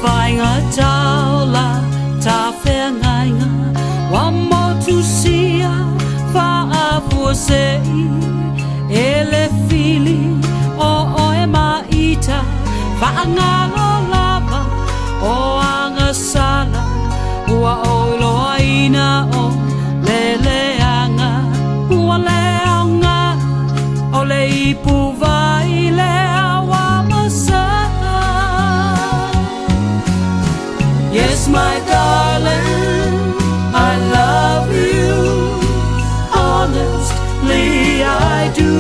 Faigata o la ta feagaiga ua motusia faafuasei e le fili o oe ma ita faagalo lava o agasala ua ou iloaina o le leaga ua le aoga o le ipu vai lea ua masaa. Yes, my darling, I love you. Honestly, I do.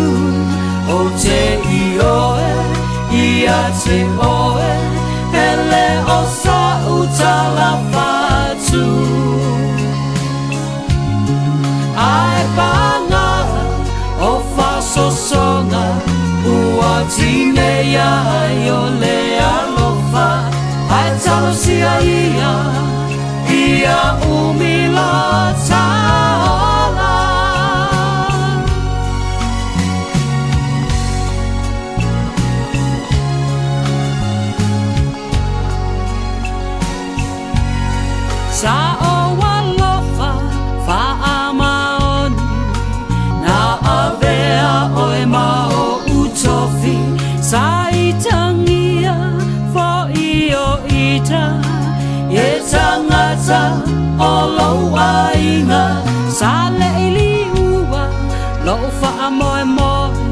O te ioe, ia te oe, e le o sa'u tala fatu. Ae paga o faasosoga ua tineia ai o le alofa ae talosia ia ia umi lo ta ola. Sa ou alofa faamaoni na avea oe ma o'u tofi sa itagia fo'i o ita e tagata o lou aiga sa le'i liua lo'u faamoemoe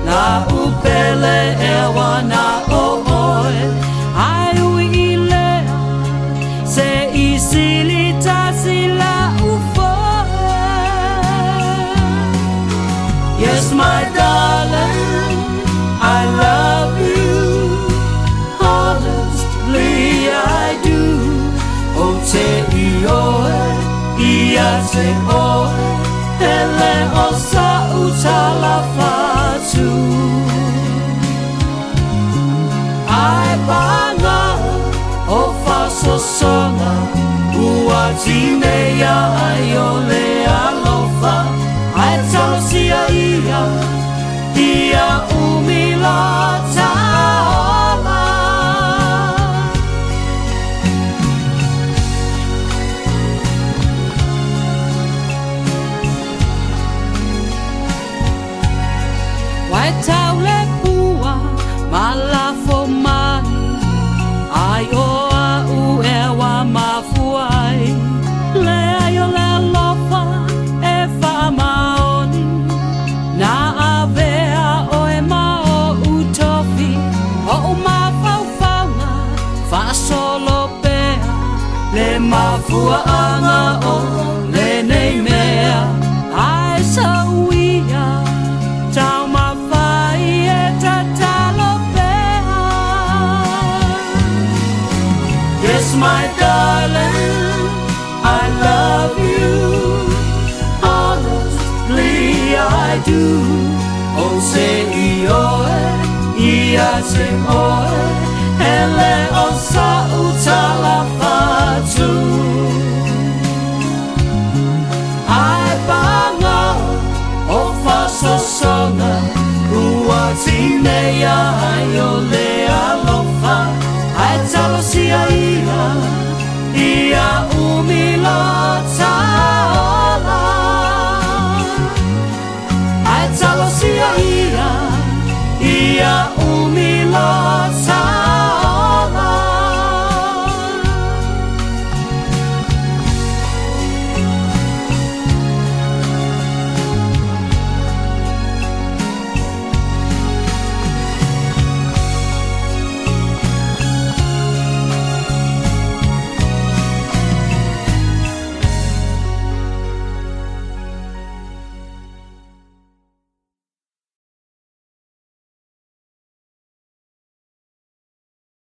na upele e ua na o oe ae ui i lea se i sili tasi la'u foe. Yes, my darling, I love you. Honestly, I do. O te ioe, ia te oe, e le o sa'u tala fatu. Ae paga o faasosoga ua tineia ai o le alofa ae talosia ia ia umi lo ta ola. Ua e tau le pua ma lafo mai ai o a'u ea ua mafua ai leai o le alofa e faamaoni na avea oe ma o'u tofi o'u mafaufauga faasolo pea le mafuaaga o lenei mea ae sauia taumafai e tatalo pea. Yes, my darling, I love you. Honestly, I do. O te ioe, ia te oe, e le o sa'u tala fatu.